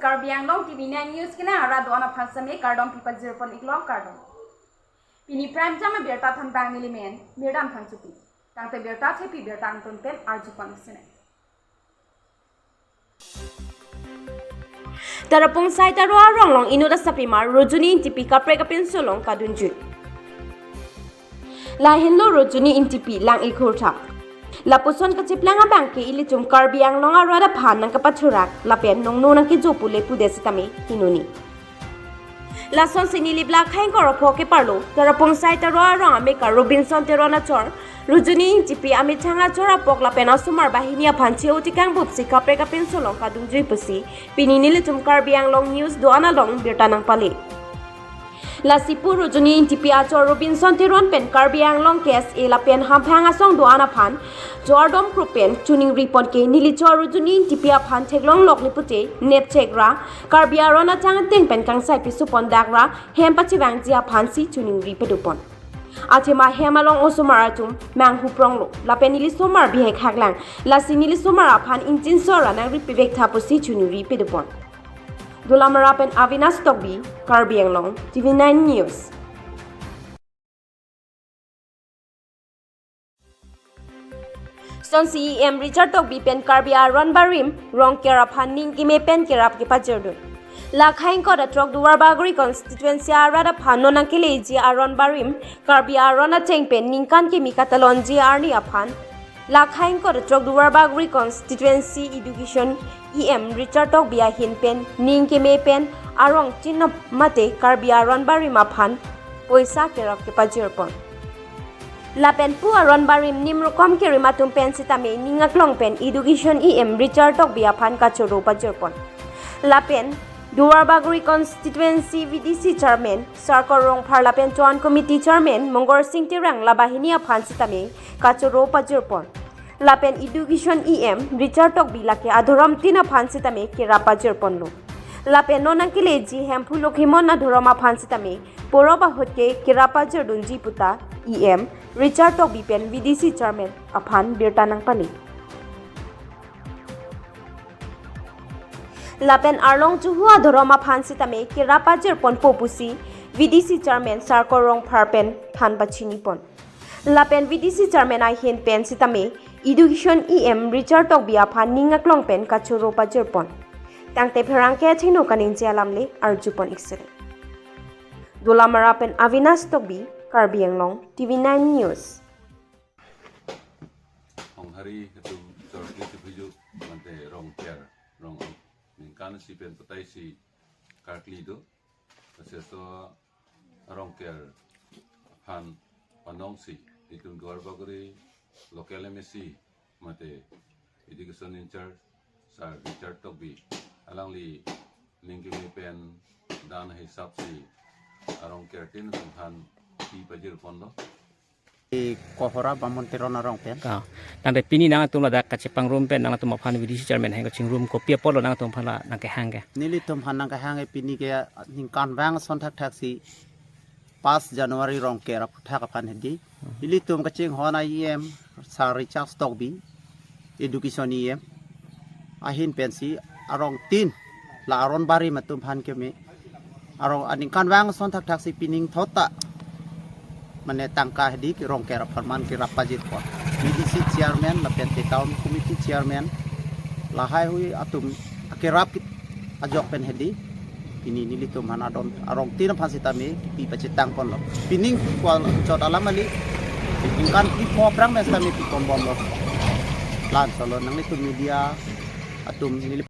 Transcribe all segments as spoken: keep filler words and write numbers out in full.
Karbi Anglong T V nine News kelang arat do-an aphan seme kardom pipajirpon iklo, kardom. Pini prime time abirta thanbang neli men Mirdan Phangchopi. Tangte birta thepi birta angton pen arjupon sene. Tarapung Saitaro arong along inut asapimar Rojuni Ingtipi kaprek apinso along kadunjui. Lahenlo Rojuni Ingtipi lang-ik hurthak. Lapuson kacheplang abang ke ilitum Karbi Anglong arat aphan nangkapathurak lapen nongno nangkejo pule pudet sitame hinoni. Lasonsi Nilip Lakhai ingkoi ra pho keparlo Tarapung Saitaro arong amekar Robinson Teron achor Rojuni Ingtipi amethang achor apok lapen asomar banghini aphan che-o tekang bupsi kaprek apinso along kadunjui pusi pini nelitum Karbi Anglong News do-an along birta nangpale. Lasi pu Rojuni Ingtipi achor Robinson Teron pen Karbi Anglong K S A lapen hamphang asong do-an aphan jordom krup pen choningripon ke neli chor Rojuni Ingtipi aphan theklong lokle pute nepchek ra Karbi aron atang ateng pen kangsai pisupon dak ra hem pachevangji aphansi choningri padopon. Athema hem along osomar atum manghu pronglo lapen neli somar bihek haklang, lasi neli somar aphan ingchin sora nangri pivek tha pusi choningri padopon. Dolamara pen Avinash Tokbi, Karbi Anglong, T V nine News. Sonsi E M Richard Tokbi pen Karbi aron barim Rongker aphan ning keme pen kerap kepajirdun. Lakhai ingkoi ra throk Duarbagori constituency arat aphan non nangkeleji aron barim Karbi aron ateng pen ningkan kimi katalonji arni aphan Lakhai ingkoi ra throk Duarbagori constituency education E M Richard Tokbi ahin pen ning keme pen arong tin mate Karbi aron barim aphan poisa kerap kepajirpon. Lapen pu aron barim nim rokom kerim atum pen sitame ning aklong pen education E M Richard Tokbi aphan kachoro pajirpon. Lapen Duarbagori constituency V D C chairman Sarkar Rongphar lapen Town Committee Chairman Mongorsing Terang la banghini aphan sitame kachoro pajirpon. Lapen education E M Richard Tokbi lake adhorom tin aphan sitame kerap pajirponlo. Lapen non nangkeleji Hemphu Lokhimon adhorom aphan sitame porop ahut ke kerap pajirdunji puta E M Richard Tokbi pen V D C chairman aphan birta nangpale. Lapen arlong chuhu adhorom aphan sitame kerap pajirponpo pusi V D C chairman Sarkar Rongphar pen than pachinipon. Lapen V D C chairman ahin pen sitame education E M Richard Tokbi aphan ning aklong pen kachoro pajirpon. Tangte pherangke achingno kaningje alam le arjupon ikserek. Dolamara pen Avinash Tokbi, Karbi Anglong, T V nine News. Honghari atum chorkli chiphuju mate Rongker, rong ningkan isi pen patai si karkli do. Aseso Rongker aphan panongsi itum Duarbagori local M A C mate education in charge Sir Richard Tokbi alangli ning keme pen dan hisap si arong kertin tunghan pi pajirponlo. Di Kohora Bamon Teron arong pen. Ka, tangte pini nangtum ladak kachepangrum pen nangtum aphan V D C chairman hang kachingrum kopi apotlo nangtum aphan la nangkehang ke? Nelitum aphan nangkehang ke pini ke ningkan vang ason thakthak si pas January Rongker aphuthak aphan hedi. Ilitum kachinghon E M Sir Richard Tokbi, education E M ahin pensi arong tin la aron barim atum aphan keme arong aningkan vang ason thakthak si pining thot ta mane tangka hedi ke Rongker apharman kerap pajirpon. V D C chairman lapen te town committee chairman lahai hui atum akerap kit ajok pen hedi. Pini nelitum aphan adon arong tin aphan sitame pi pachetangponlo. Pining kwal chot alam ali ningkan pi pho aphrang pen sitame piponbomlo. Lansolo nanglitum media atum neli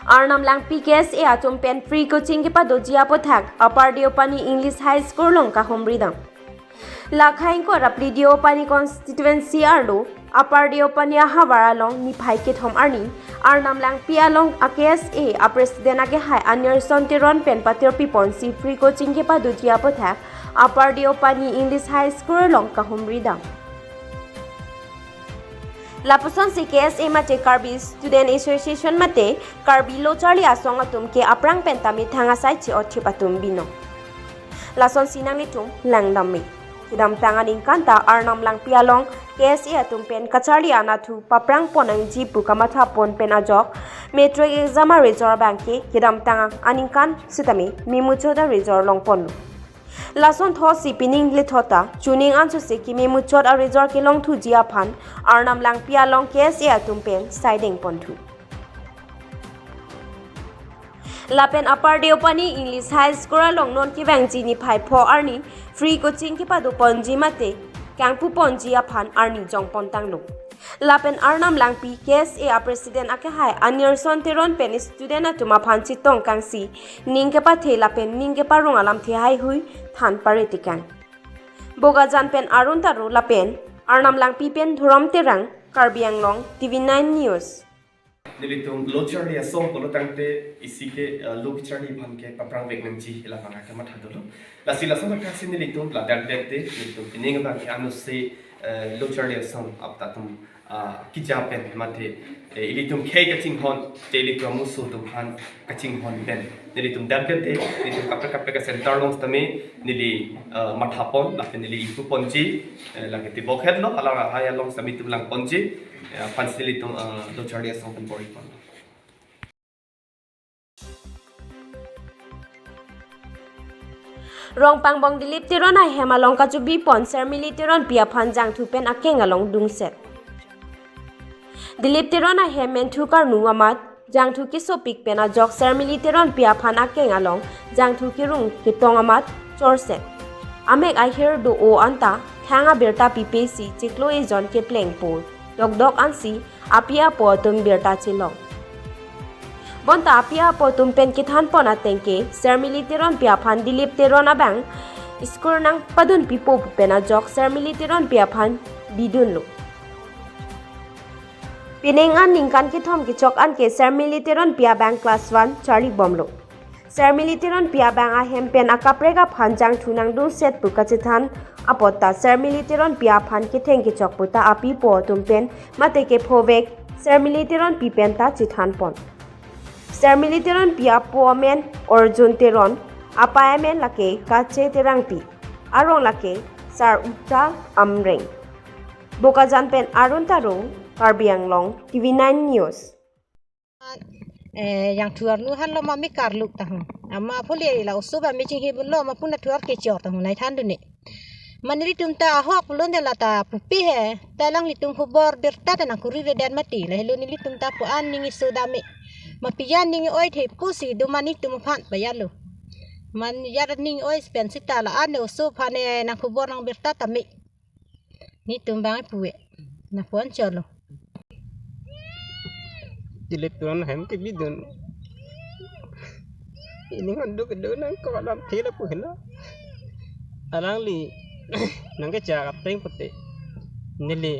Arnam Langpi K S A atum pen free coaching kepadoji aputhak Upper Deopani English High School along kahumridam. Lakhai ingkoi ra phli Deopani constituency arlo Upper Deopani ahavar along niphai kethom arni Arnam Langpi along a K S A a president akehai Anirson Teron pen patirpiponsi free coaching kepadoji aputhak Upper Deopani English High School along kahumridam. Lapusonsi K S A mate Karbi Student Association mate Karbi Lo Charli Asong atum ke aphrang pen tame thang asai che-othip atum binong. Lasonsi nanglitum langdam me. Kedamtang aningkan ta Arnam Langpi along K S A atum pen kacharli anatthu paprang pon nangji pu kamatha pon pen ajok matric exam a result abangke kedamtang aningkan sitame memuchot a result long ponlo. Lason thotsi pining lethot ta chuning ansose kememuchot a result kelong thuji aphan Arnam Langpi along K S A atum pen saideng ponthu. Lapen Upper Deopani English High School along non kevangji niphai pho arni free coaching kepado ponji mate kangpu ponji aphan arni jong pontanglo. Lapen Arnam Langpi K S A a President akehai Anirson Teron pen student atum aphan chetong kangsi ning kepathe lapen ning keparong alamthe haihui than pare tekang. Bokajan pen Arun Taro lapen Arnam Langpi pen Dhorom Terang, Karbi Anglong, T V nine News. Nelitum lo charli ason pulo tangte isi ke, eh, lo kecharli aphan ke paprang vek nangji ila bang ke matha dolo. Lasi lason thaksi nelitum la dak dak te nelitum pining abangke anose, eh, lo charli ason apta atum, ah, keja pen mate, eh, ilitum khei kachinghon te ilitum amuso atum aphan kachinghon pen nelitum dak dak te nelitum kaprek kaprek a center along sitame neli, eh, matha pon lapen neli ingpu ponji, eh, lake tibok het lo hala hai along sitame itum lang ponji, eh, aphansi nelitum, eh, lo charli ason pen bor-i pon. Rongpangbong Dilip Teron ahem along kachubi pon Sermili Teronpi aphan jangthu pen akeng along dungset. Dilip Teron ahem menthu karnu amat jangthu kesopik pen ajok Sermili Teronpi aphan akeng along jangthu kerung ketong amat chorset. Amek ahir do-o anta thang abirta pipesi chiklo ejon kepleng po dokdok ansi api apo atum birta chelong. Bonta api apo atum pen kethan pon ateng ke Sermili Teronpi aphan Dilip Teron abang school nangpadun pipo pu pen ajok Sermili Teronpi aphan bidunlo. Pining aningkan kethom kechok anke Sermili Teronpi abang class one charli bomlo. Sermili Teronpi abang ahem pen akaprek aphan jangthu nangdungset pu kachethan apot ta Sermili Teronpi aphan ketheng kechok puta api apo atum pen mate kephovek Sermili Teronpi pen ta chethan pon. Sermili Teronpi apo amen Arjun Teron, apei amen lake Kache Terangpi, arong lake Sar Uta Amreng. Bokajan pen Arun Taro, Karbi Anglong, T V nine News. Eh, jangthu arnu han lo ma mi karluk ta ho. Ama phule la oso ba mi chinghi bun lo ma puna thuar kechor ta ho nai than dun ne. Mane nelitum ta ahok pulon de la ta pupe he. Ta alanglitum khobor birta ta nangkuri redet mati la helo nelitum ta pu an ning iso dame. Ma pijan ning oi the pusi do mane itum aphan ba ya lo. Man ya ning oi pen sita la an ne oso aphan ne nangkhobor nangbirta ta me. Netum bang puve. Na phone cholo. Dilip Teron ahem kebidun. Ining honduk kedo nangkok alamthe lapu helo. Alangli nangkechak ateng pute. Neli,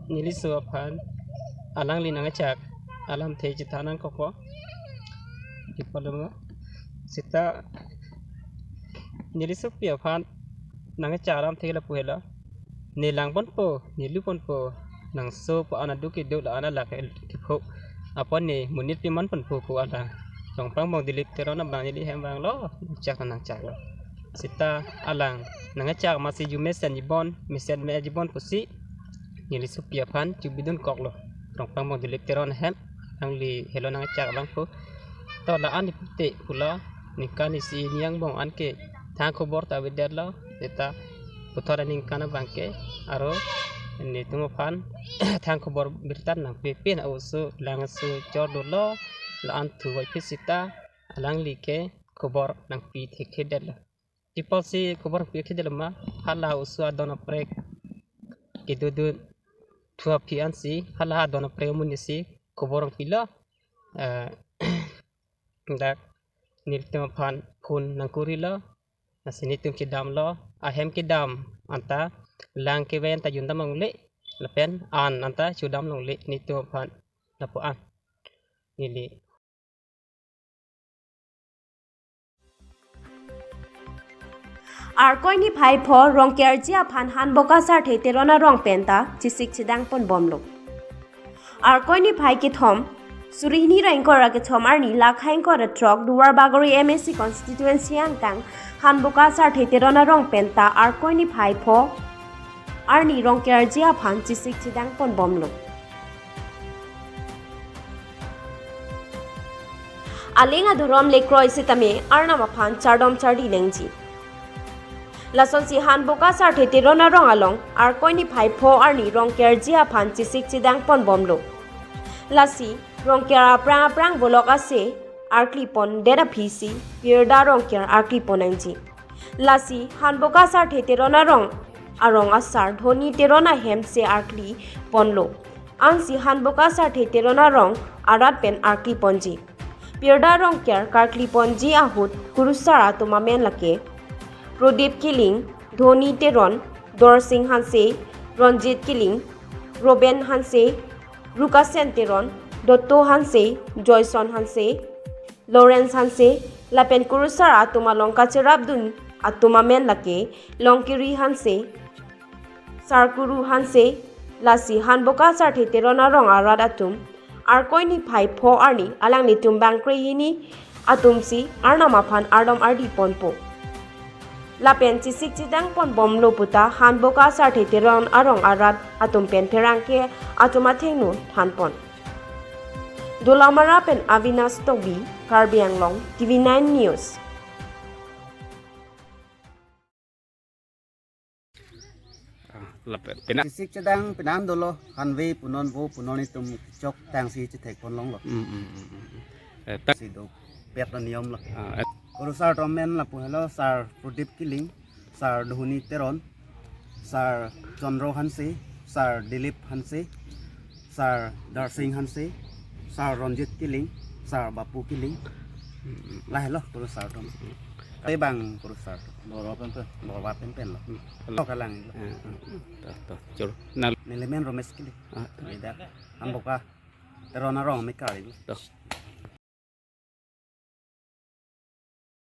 neli so aphan. Alangli nangkechak alamthe chethan nangkokpo. Di palunga. Sita neli sopi aphan nangkechak alamthe lapu helo. Ne lang ponpo, ne lu ponpo, nangso pu an adu kedo la an alak kepho. Apot ne monit piman ponpo pu alang. Rongpangbong Dilip Teron abang neli hem vanglo, chak nangchaklo. Sita alang nangchak masi ju mesen jibon, mesen me jibon pusi neli sopi aphan chubidun koklo. Rongpangbong Dilip Teron ahem, alangli helo nangchak abang pu. To la an ipute pulo, ningkan isi ini angbong anke thang khobor ta avedetlo, seta puthot aningkan abangke aro netum aphan thang khobor birta nangpepe na oso lang oso chor dolo, la an thu vai phi sita alangli ke khobor nangpi thekthedetlo. Tipal si khobor pi khedetlo ma hala oso adon aprek kedodun thu aphi ansi hala adon aprek amonit si khobor nangpilo. Eh, dak netum aphan phone nangkurilo. Lasi netum kedamlo, ahem kedam anta lang kevang ta jundam longle, lapen an anta chudam longle netum aphan lapu an. Neli. Arkoi niphai pho Rongkerji aphan Hanboka Sarthe Teron arong penta chesik chedang pon bomlo. Arkoi niphai kethom, suri hini ra ingkoi ra kethom arni lakhai ingkoi ra throk Duarbagori M A C constituency angkang Hanboka Sarthe Teron arong penta Arkoi niphai pho arni Rongkerji aphan chesik chedang ponbomlo. Aling adhorom le kroi sitame Arnam aphan chardom chardi nangji. Lasonsi Hanboka Sarthe Teron arong along Arkoi niphai pho arni Rongkerji aphan chesik chedang ponbomlo. Lasi Rongker aphrang aphrang volok ase arkli pondet aphisi pirda Rongker arkli pon nangji. Lasi Hanboka Sarthe Teron arong arong asar Dhoni Teron ahem se arkli ponlo. Ansi Hanboka Sarthe Teron arong arat pen arkli ponji. Pirda Rongker karkli ponji ahut kurusar atum amen lake Prodip Killing, Dhoni Teron, Dorsing Hanse, Ronjit Killing, Roben Hanse, Rukasen Teron, Dotto Hanse, Joyson Hanse, Lawrence Hanse, lapen kurusar atum along kacherapdun atum amen lake Longkiri Hanse, Sarkuru Hanse. Lasi Hanboka Sarthe Teron arong arat atum Arkoi niphai pho arni alanglitum bangkre hini atumsi Arnam aphan ardom ardi ponpo. Lapen chesik chedang ponbomlo puta Hanboka Sarthe Teron arong arat atum pen pherangke atum athengno thanpon. Dolamara pen Avinash Tokbi, Karbi Anglong, T V nine News. Ah, lapen pena. Chesik chedang penan dolo, hanve punon vo punon itum chok tangsi chethek pon longlo. Mm, mm, mm, mm. Eh, ta- Si dopet lo niyom lo. Ah, eh. Kurusar atum amen lapu helo, Sar Prodip Killing, Sar Dhoni Teron, Sar Chandra Hanse, Sar Dilip Hanse, Sar Darsing Hanse, Sar Ronjit Killing, Sar Bapu Killing. Mm, mm. Lahelo kurusar atum. Kali bang kurusar atum. Borwa pen pen. Borwa pen pen lo. Mm. Lo kalang lo. Eh, eh, eh. Toh, toh, choro. Nal- Neli men Romesh Killing. Ah, toh. Neli dak Hanboka Teron arong mekar lo. Toh.